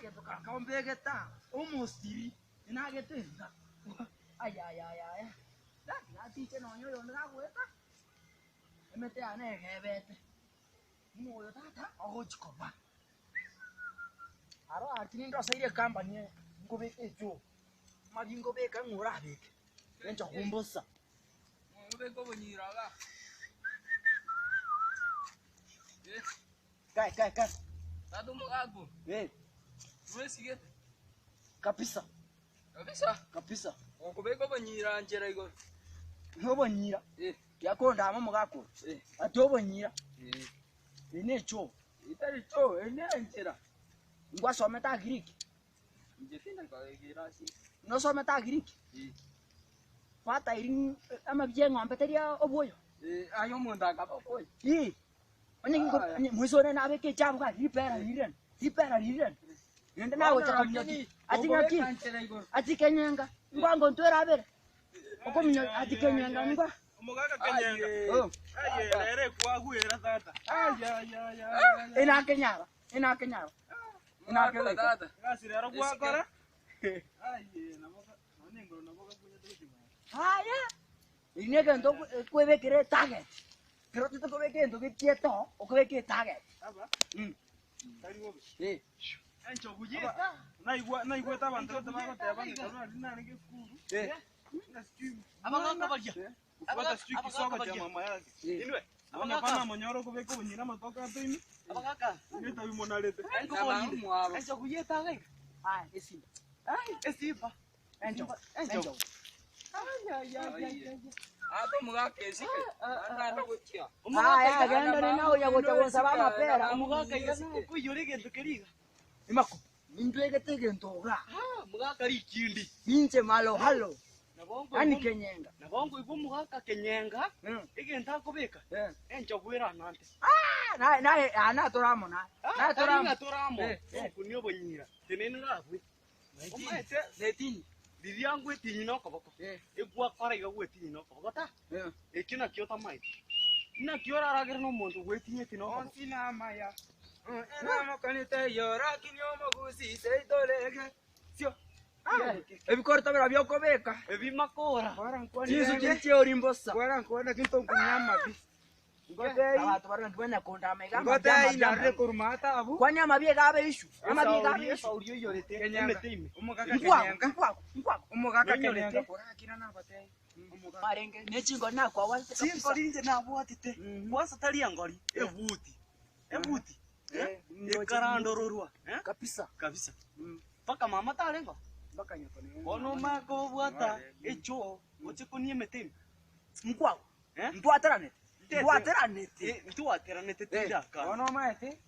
Egento kaka ombegete aa, omosiri, inagete enga, ayayayaya, gaki gatiche nonya oyonde gagoeta, emete yane egebete, buna oyo tata ogochi koba. Aro gaki nindoseire ecompany eye, nkobeka echoo, amabi nkobeka ng'a orabeke, enchogu mbosa. Obeke obonyira igaa. Kai, kai, kai. Tata omogaka Eh, bwesigete kabisa, kabisa kabisa. okobeka obonyira nchera igoro Obonyira. Eh. Tiakondama omogaka oyo. Eh. Ati obonyira. Eh. Eye nechoo. Etari choo eye nenchera Ngwasomete Agiriki. inche tindakegera ase Nosomete Agiriki. Eh. Gwatairi amabi y'eng'ombe teri obwoyo. Eh, aye omonto akaba okoyo Ii. Onye ginko Aya. onye moise one nabeke echabu gaki ripera ririre, ripera ririre. Rende nagocha kominyoki, ati ng'aki, Okobeka nchera igoro ati kenyenga, ngwango ntwe erabere. Okominyoki ati kenyenga ngwa. Omogaka Kenyenga. Oh. Aye, rero ekwagwera tata. Ay, ay, ay, ay, ay. Enakenyara, enakenyara. Omogaka tata Egasi rero gwakora. Aye, nabo ga- nonye engoro nabo gakunyete gochia magega. Aya, eri negento okwe- okwebekera etarget. Ekero otagete kobeka egento gechiete oo, okobeka etarget. Aba, Mm. tari bobe. Eh. Enchogu yeta. Naigwa naigwete abanto bote bagoteba ng'a ekero nari narenge esukuru, Eh. ng'a sijui Abagaka baria. kufuata sijui Abagaka kisomo cha baria. mama yake. Eh. Inwe, bono hapana monyore okobeka obonyira amatoke atoime, Abagaka. netabi monarete. Enkoborire. mwabo. Enchogu yeta iga. Aya, esimba. Esimba. Enchogu. Enchogu. Ata omogaka esike ande gochia Aya, genda rina onya gocha gonsaba amapera. Omogaka iga nokoiyora egento keria iga. Imako, nintwegete egento iga. Ah, omogaka rikindi. Ninche malo halo. Nabo Yaani nkoigwa kenyenga. nabo nkoigwa omogaka kenyenga Mm. egento akobeka Eh. enchogu eranante. Ah, naye naye ah, natore amo naye. Naye tore Tari amo. ng'a tore amo Eh, eh. okunia obonyira tenenera abwe. Omanyete Netinyi. riria ngwetinyi na okoboko Eh. egwakora iga gwetinyi na okoboko ta Eh. ekio nakio otamaeti. Naki oraragere na omonto gwetinyeti na okoboko. Onsi namaya enamokanete yorakini omogusi seitorege sio Ebikoroto biria biokobeka. Ebimakora. Chinsu chiria chiori mbosa. Kwara nkwana kinto nkunywa amabi. Ngotei Abanto baria naki banyakondama iga amabi ngotei amabi narure amabi. korwa maate abwo. Kwani amabi iga abe issue? Amabi iga abe Esauri issue. esauri oiyorete Kenyenga. emete ime. Omogaka Nkwago, Kenyenga. nkwago, nkwago. Omogaka Nonyorete. Kenyenga korakina nabatei. Omogaka. Arenge ne chingori nakwagwatete kabisa. Chingori inche nabwatete Mhm. kwanza tari engori ebuti ebuti Eh, ekarandororwa eh, Kabisa. kabisa mpaka mama tarengo Mpaka nyoko ne. bono omanye kobwata echoo oche konia emete ime Nkwago. Eh? Ntwateranete. Ntete. Ntwateranete. Eh, ntwateranete tindakana Bono omanyete,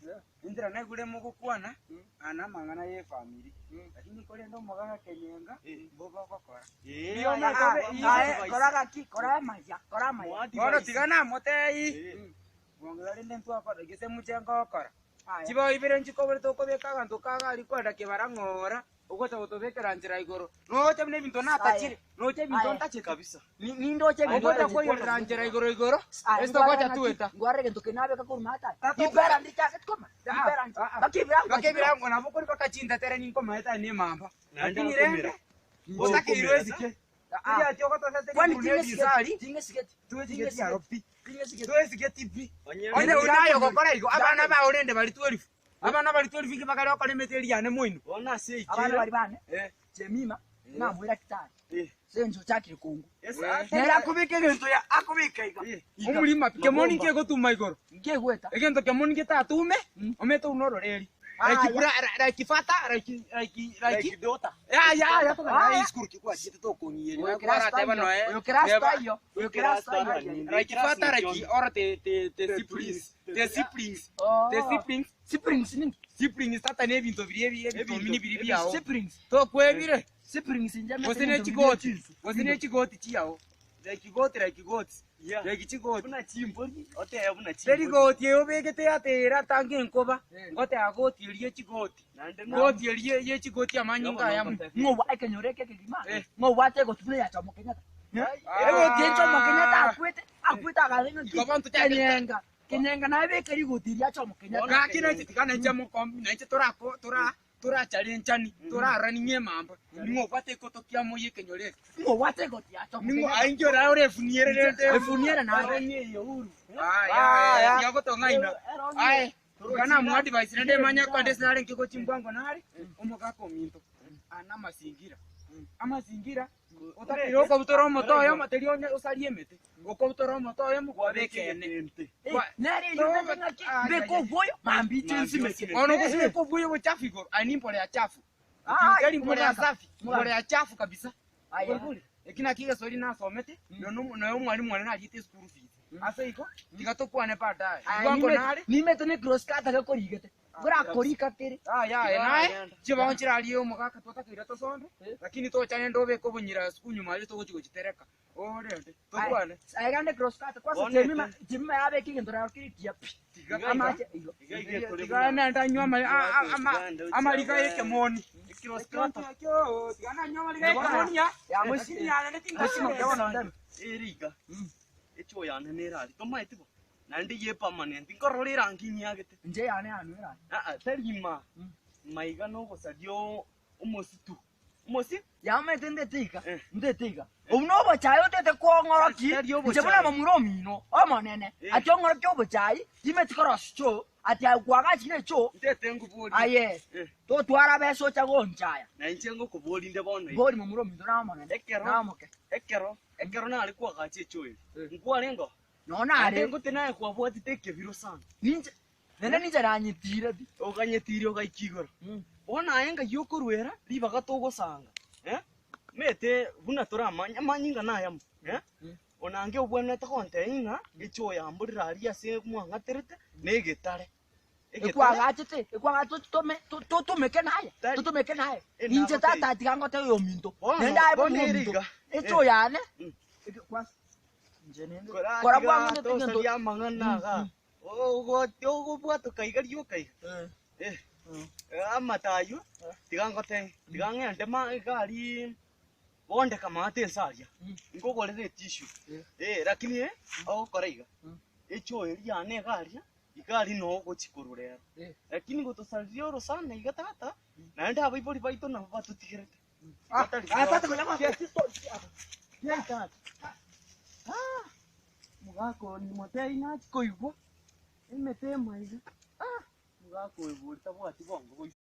inchera naigure mogokwana, aya namang'ana ya efamiri, lakini korende omogaka Kenyenga, mbobe ogokora. Eh, Iyo aya, omanyete obe- ah, iyo- Aye, advice. kora gaki, kora amaya, kora amaya. Mo Bono advice. tiga namotebie, Eh. bwango rende ntwakora gese moche ngokora. Aya. Chibao ibere nchikobore tokobeka abanto kaga aria kwenda kebara ng'ora, ogocha gotobekera nchera igoro. Noche buna ebinto natachire, noche ebinto Aye. ntachete. kabisa Ni- Nindoche ebinto Ogocha ntachete. koiyorera nchera igoro igoro, Aye, ase togocha ngwarora tweta. ng'aki, ngwarora egento keri nabeka korwa maate aya. Tata- Ripera ndichagete koma, Ah, ripera nche. ah, ah. Baka ebirango Baka ebirango nabo kori baka chintatere ninkomaete aye nemamba. Naende Lakini akomera. rende, otakeirwe esike. Ah. Teri ati ogotoseteria Kwani korwa ebisari, ting'esigeti, ting'esigeti, twesigeti aro pi. ting'esigeti. Twesigeti pi. Onye Onye oria gokora igo, abana bao rende bari 12. Abana bari 12 inki bakare gokora emete eria yane moino. bono ase Abana ekero bari bane, Eh. Jemima, namoira kitari. Eh. Ase engencho ochakire kongwa. Esa- Nere akobeka egento ya akobeka iga. Eh. Iga. Omorimo pi kemoni Mabomba. nkegotuma igoro. Nkegweta. Egento kemoni getatume, omete buna ororeri. Like Aya. bra, like fata, like like like Like daughter. Ya ya ya Aya. ya school kikwachete tokong'iyeria. Oyo kirasta Orateba iyo. noe. Oyo kirasta Neba. iyo. Oyo kirasta iyo. Like fata like or the the the siblings. The siblings. Oh. The siblings. Siblings ninki? Siblings tata nebinto biria ebi ebitomini biria biao. Siblings. Tokwebire. Siblings inche Gose mete ne ebinto biria chigoti. chinsu. Gose ne chigoti chiao. Like goti like goti. Yeah. Like chigoti. Buna chimbori otebe buna Teri chimbori goti eyo obegete atera tanga enkoba. Eh. Ngoteba goti eria chigoti. naende na Goti eria ye chigoti amanyinga aya. Ng'obwa ekenyoro eke ekegima. Eh. Ng'obwate egoti buna ya Jomo Kenyatta. Ah. Egoti ya Jomo Kenyatta akwete, akwete akarenga ki? Igo abanto chake- Kenyenga. Kenyenga naye beka rigoti ria Jomo Kenyatta. Gaki nainche tiga nainche mokombi nainche torako tora. Torachare enchani, torarorani ng'a emamba, ning'o obwate ekoto kia moyio ekenyoro eke? Ning'o obwate egoti yacha Ning'o omotenenera? ainki ore ore efuniere rende? Efuniere naende. Aya, tiga gotong'aina. Aye, iga namoadvise rende manye konde ase narenge gochia mbwango nare, omogaka ominto. Aya namasingira. Amasingira, otakeire okobutora omote oyomo teri onye osarie emete, okobutora omote oyomo kwabeka ene. Nere eyio omanyete ng'aki, mbeke obwoyo, mambia inche nsimeke. Bono ogosimeka obwoyo obochafu igoro, aye nimbolea chafu. Ai, Teri mbolea omogaka, safi, omogaka. mbolea chafu kabisa. Aya. Eki nakio egeswahili nasomete, nonya omwalimu one nariete eschool fees. Ase igo, tiga tokwane baadaye. Aya, Bwango nimete- nare, nimete ne cross cutter gekorigete. Ngorakorika kere. Aya, aye naye, chibao nchirarie omogaka twatakeire tosombe, lakini tocha rende obeke obonyira sukunyuma aria togochi gochitereka. Orende, tokwane. Aye gande cross cutter kwanza Bono chemima ete. chemima yabeka egento raro kere ekiya pi. Tiga Amache igo. Iga iga ekore Tiga nende anywe ama- a- a- ama- amariga y'ekemoni. Tiga nanywe amariga y'ekemoni ya. Ya Lakini yane Mwesima tinga- ndeme. Ere iga. Echo yane nere aria tomaeti bo. Naende ye permanent nkorora erangi nyiagete. Inche yane yanwera. Aa tari ima. Maiga nogosaria omositu. Omosi? Yamaete ndete iga, Eh. ndete iga. Obu nobochai otete kong'oroki, Tari inche obochai. buna momura omino, omonene, Eh. ati ong'oroki obochai, timeti korosia choo, ati aye kwagachire echoo, Ntete nkoborie. aye, Eh. totwara besa ocha gonchaya. Na inche ngokoboria inde bono iga. Bori momura ominto na omonene, Ekero- na omoke. Ekero, ekero nare kwagacha echoo eri. Nkwarenge oo? Nonya Naende nare, ngote naye kwabwatete ekebiro sana. ninche, naende ninche nanyetire pi. Oganyetirie ogaika igoro. Bono aye ng'ai okoruera ribaga togosanga, eh? Mete buna toramanye amanyinga nayamo, eh? Onange obwenerete gontebia ng'a echi oyamborire aria ase mwang'aterete na egetare. Egetare. Ekwagachete, ekwagachete totome totomeke naye, Tari. totomeke naye. Eh, Inche nagotebia. tata tiga ngotebie ominto, Bono, naende aye bono buna ere ominto, iga. echo Eh. yane, Mm. kwanza inche nende, Kora kora tiga bwango ndete egento. tosaria amang'ana igaa. Ogote ogobwatoka iga rioka iga. Eh. Eh. Amato ayio, tiga ngotebie, tiga ng'ende ma iga aria bonde kamate ense aria, nkogorere etissue. Eh, lakini eh, ogokora iga, echoo eria yane iga aria, iga aria noo ogochi korwa rero. Lakini gotosaririe orosana iga tata, naende abaibori baito nabo batotigerete. Ah, Batari ah, tata konya kwa tata. Ah, mogaka oyo nimotebie nachi koigwa, emete emaiga, ah, mogaka oyo bori tabwati bongo goika.